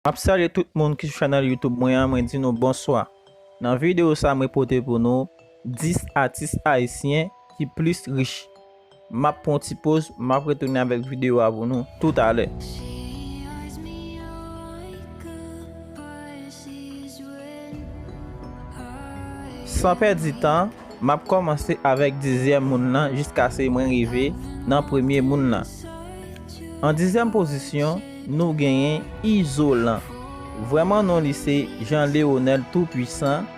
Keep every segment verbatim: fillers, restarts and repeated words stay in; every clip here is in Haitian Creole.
M ap salye tout moun ki sou chanèl YouTube mwen an, mwen di nou bonswa. Nan videyo sa, mwen pote pou nou dis atis ayisyen ki plis rich. M ap pran yon ti poz, m ap retounen avèk videyo a pou nou toutalè. San pèdi tan, m ap kòmanse avèk dizyèm moun nan jiskaske mwen rive nan premye moun nan. An dizyèm pozisyon, nou genyen Izolan. Vrèman non li se Jean Léonel Tout-Puissant.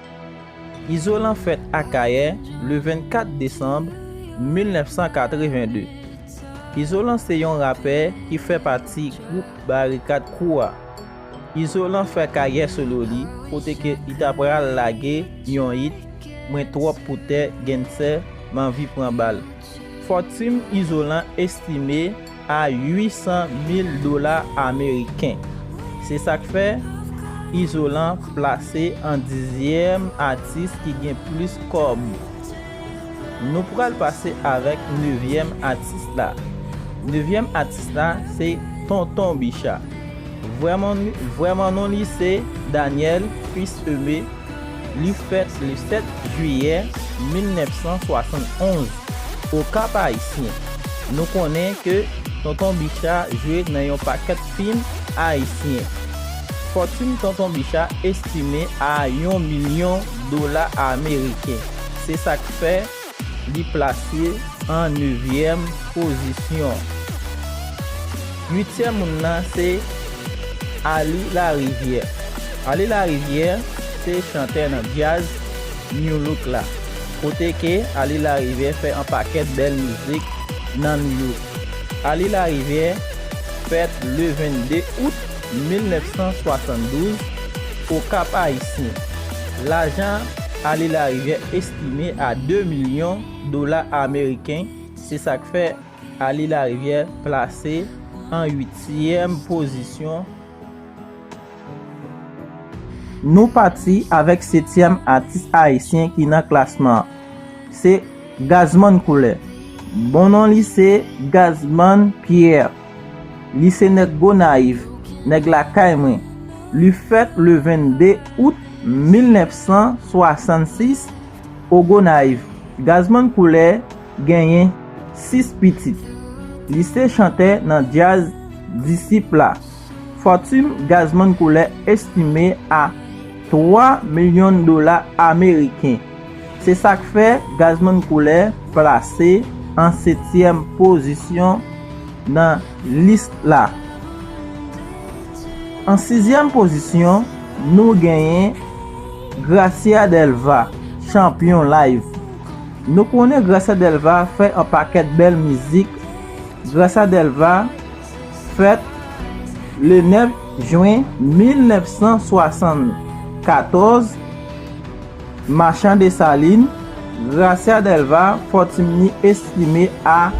Izolan fèt Akayè le vennkat desanm mil nèf san katreven de. Izolan se yon rapè ki fè pati gwoup Barikad Crew a. Izolan fè karyè solo li, kote ke li ta pral lage yon hit, Mwen twòp pou tè, Gangster, M anvi pran bal. Fòtin Izolan estime a uit san mil dola ameriken. Se sa k fè Izolan plase an dizyèm atis ki gen plis kòb. Nou pral pase avèk nevyèm atis la. Nevyèm atis la se Tonton Bicha. Vrèman, vrèman non li se Daniel Fils Aimé. Li fèt le sèt jiyè mil nèf san swasann onz, Okap Ayisyen. Nou konnen ke Tonton Bicha jwe nan yon pakèt fim ayisyen. Fòtin Tonton Bicha estime a yon milyon dola ameriken. Se sa k fè li plase an nevyèm pozisyon. Uityèm moun nan se Ali Larivière. Ali Larivière se chantè nan djaz New Look la, kote ke Ali Larivière fè an pakèt bèl mizik nan New York. Ali Larivière fèt le vennde out mil nèf san swasann douz, Okap Ayisyen. Lajan Ali Larivière estime a de milyon dola ameriken. Se sa k fè Ali Larivière plase an uityèm pozisyon. Nou pati avèk setyèm atis ayisyen ki nan klasman an. Se Gazman Koulè. Bon non li se Gazman Pierre. Li se nèg Gonayiv, nèg lakay mwen. Li fèt le vennde out mil nèf san swasann sis o Gonayiv. Gazman Koulè genyen sis pitit. Li se chantè nan djaz Disip la. Fòtin Gazman Koulè estime a twa milyon dola ameriken. Se sa k fè Gazman Koulè plase an setyèm pozisyon nan lis la. An sizyèm pozisyon, nou genyen Gracia Delva, Champion Live. Nou konnen Gracia Delva fè an pakèt bèl mizik. Gracia Delva fèt le nèf jen mil nèf san swasann katòz, Machan Desalin. Gracia Delva fòtin li estime a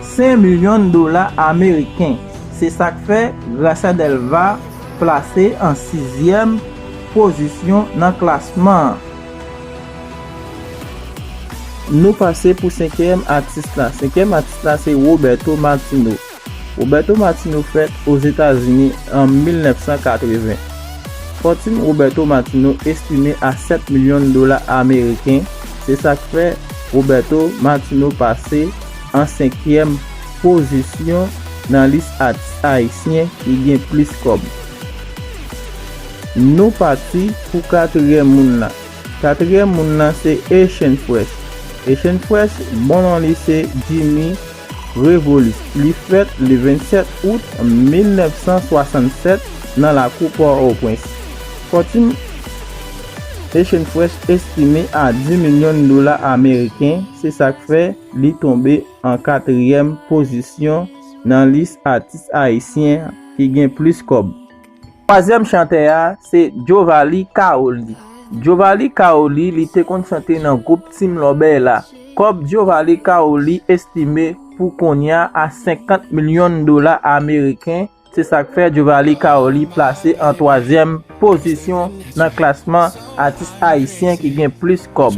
senk milyon dola ameriken. Se sa k fè Gracia Delva plase an sizyèm pozisyon nan klasman an. Nou pase pou senkyèm atis la. Senkyèm atis la se Roberto Martino. Roberto Martino fèt Ozetazini an mil nèf san katreven. Fòtin Roberto Martino estime a sèt milyon dola ameriken. Se sa k fè Roberto Martino pase an senkyèm pozisyon nan lis atis ayisyen ki gen plis kòb. Nou pati pou katriyèm moun nan. Katriyèm moun nan se Echèn Fresh. Echèn Fresh, bon non li se Jimmy Revolis. Li fèt le vennsèt out mil nèf san swasannsèt nan lakou Pòtoprens. Fòtin Echèn Fresh estime a dis milyon dola ameriken, se sa k fè li tonbe an katriyèm pozisyon nan lis atis ayisyen ki gen plis kòb. Twazyèm chantè a se Djovali Kaoli. Djovali Kaoli, li te konn chante nan gwoup Team Lòbèy la. Kòb Djovali Kaoli estime pou kounye a a senkant milyon dola ameriken. Se sa k fè Djovali Kaoli plase an twazyèm pozisyon nan klasman atis ayisyen ki gen plis kòb.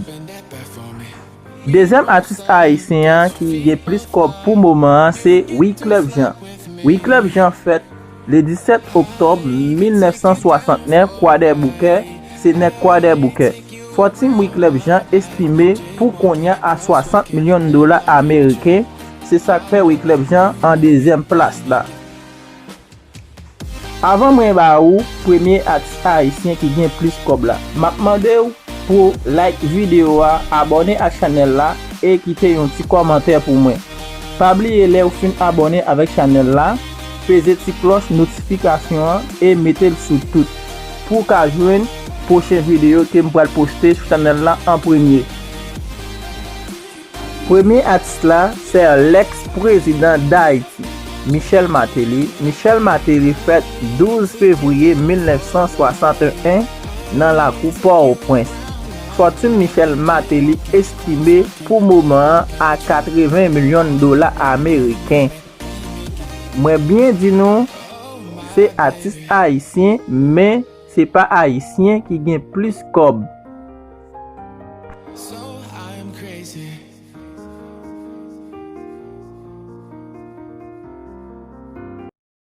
Dezyèm atis ayisyen an ki gen plis kòb pou moman an se Wyclef Jean. Wyclef Jean fèt Le disèt oktòb mil nèf san swasantnèf, Kwadèboukè, se nèg Kwadèboukè. Fòtin Wyclef Jean estime pou kounye a a swasant milyon dola ameriken, se sa k fè Wyclef Jean an dezyèm plas la. Avan mwen ba ou premye atis ayisyen ki gen plis kòb la, m ap mande w pou w like videyo a, abòne ak chanèl la e kite yon ti kòmantè pou mwen. Pa bliye lè w fin abòne avèk chanèl la, peze ti klòch notifikasyon an e mete l sou tout pou w ka jwenn pwochen videyo ke m pral poste sou chanèl la an premye. Premye atis la, se lèks prezidan Dayiti, Michel Martelly. Michel Martelly fèt douz fevriye mil nèf san swasanteyen nan lakou Pòtoprens. Fòtin Michel Martelly estime pou moman an a katreven milyon dola ameriken. Mwen byen di nou, se atis ayisyen, men se pa ayisyen ki gen plis kòb.